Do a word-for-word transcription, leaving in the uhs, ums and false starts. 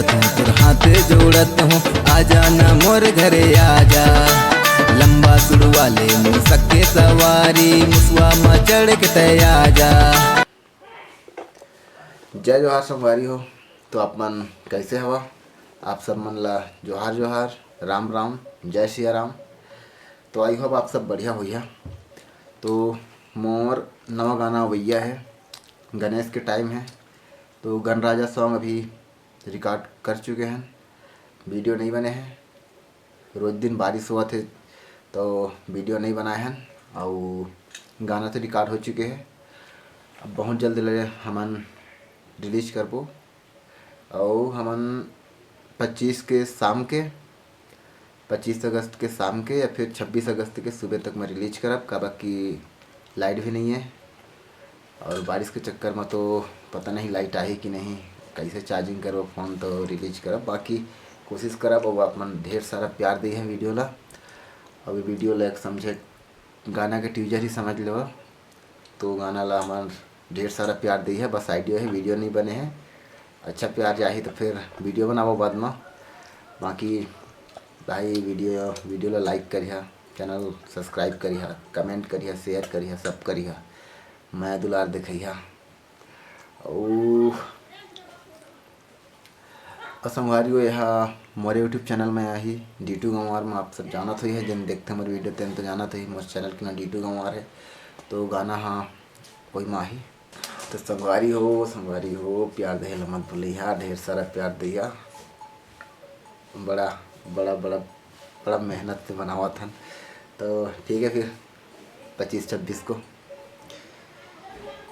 तू तोर हाथ जोड़त हूँ, आजा ना मोर घरे आजा। लंबा सुड़वा ले मुसक के सवारी, मुसवा म चढ़ के तै आजा। जय जोहार संगवारी हो। तो आप मन कैसे हवा? आप सब मन ला जोहार जोहार, राम राम, जय सिया राम। तो आई होप आप सब बढ़िया होइहा। तो मोर नवा गाना अवइया है, गणेश के टाइम है। तो गणराजा सॉन्ग अभी रिकॉर्ड कर चुके हैं, वीडियो नहीं बने हैं। रोज दिन बारिश होवत हे तो वीडियो नहीं बनाए हन। अउ गाना तो रिकॉर्ड हो चुके हैं, अब बहुत जल्द ले हमन रिलीज करबो। अउ हमन पच्चीस के शाम के, पच्चीस अगस्त के शाम के या फिर छब्बीस अगस्त के सुबह तक मैं रिलीज करब, काबर कि लाइट भी नहीं है और बारिश के चक्कर में तो पता नहीं लाइट आही कि नहीं, कैसे चार्जिंग करबो फ़ोन तो रिलीज करब। बाकी कोशिश करब। अब आप मन ढेर सारा प्यार दी है वीडियो ला। अभी वीडियो ला एक समझे, गाना के टीजर ही समझ लेवा। तो गाना ला हमन ढेर सारा प्यार दी है, बस आइडिया है, वीडियो नहीं बने हैं। अच्छा प्यार जाही तो फिर वीडियो बनाबो बाद में। बाकी भाई वीडियो वीडियो ला लाइक करिहा, चैनल सब्सक्राइब करिहा, कमेंट करिहा, शेयर करिहा, सब करिहा, मैं दुलार देखइहा। अउ अउ संगवारी हो, यह मोर यूट्यूब चैनल में आही, डीटू गंवार में। आप सब जानत होइहा, जेन देखते मोर वीडियो तेन तो जानत होइहा, मोर चैनल के नाम डीटू गंवार है। तो गाना हाँ वही में आही। तो संगवारी हो, संगवारी हो, प्यार देहे ला मत भूलिहा, ढेर सारा प्यार दिया। बड़ा बड़ा बड़ा बड़ा मेहनत से बनावत हन। तो ठीक है फिर पच्चीस छब्बीस को